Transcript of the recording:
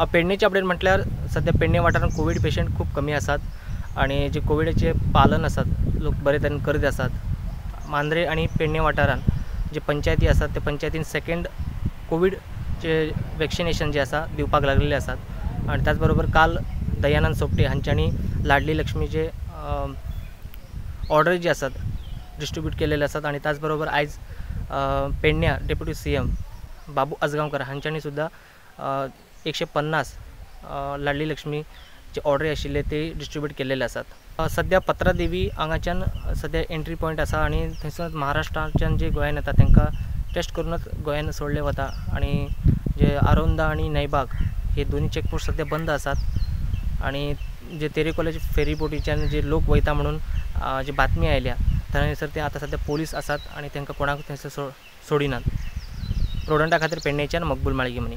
पेडणेचे update म्हटल्यार सद्या पेडणे वाठारांत कोवीड पेशंट खूब कमी आसात आनी जे कोविडाचे पालन आसात लोक बरे तरेन करीत आसात. मांद्रे आनी पेडणे वाठारांत जे पंचायती आसात ते पंचायतीन सेकेंड कोवीडचे वॅक्सिनेशन जे आसा दिवपाक लागलेले आसात. आनी त्याच बरोबर काल दयानंद सोपटे हांच्यांनी लाडली लक्ष्मीचे ऑर्डर जे आसात डिस्ट्रिब्यूट केलेले आसात. आनी त्याच बरोबर आयज पेडण्या डेप्युटी CM Babu Ajgaonkar हांच्यांनी सुद्दां 150 लाडली लक्ष्मीचे ऑर्डरी आशिल्ले ते डिस्ट्रिब्यूट केलेले आसात. सद्या पत्रादेवी हांगाच्यान सद्या एंट्री पॉयंट आसा आनी थंयसर महाराष्ट्राच्यान जे गोंयान येता तांकां टेस्ट करूनच गोंयान सोडले वता. आनी जे आरोंदा आनी नयबाग हे दोनूय चॅकपोस्ट सद्या बंद आसात. आनी जे तेरे कॉलेज फेरीबोटीच्यान जे लोक वयता म्हणून जी बातमी आयल्या थंयसर ते आतां सद्या पोलीस आसात आनी तांकां कोणाक थंयसर सोडिनात. प्रोडंटा खातीर पेडणेच्यान मकबूल माळगी मनी.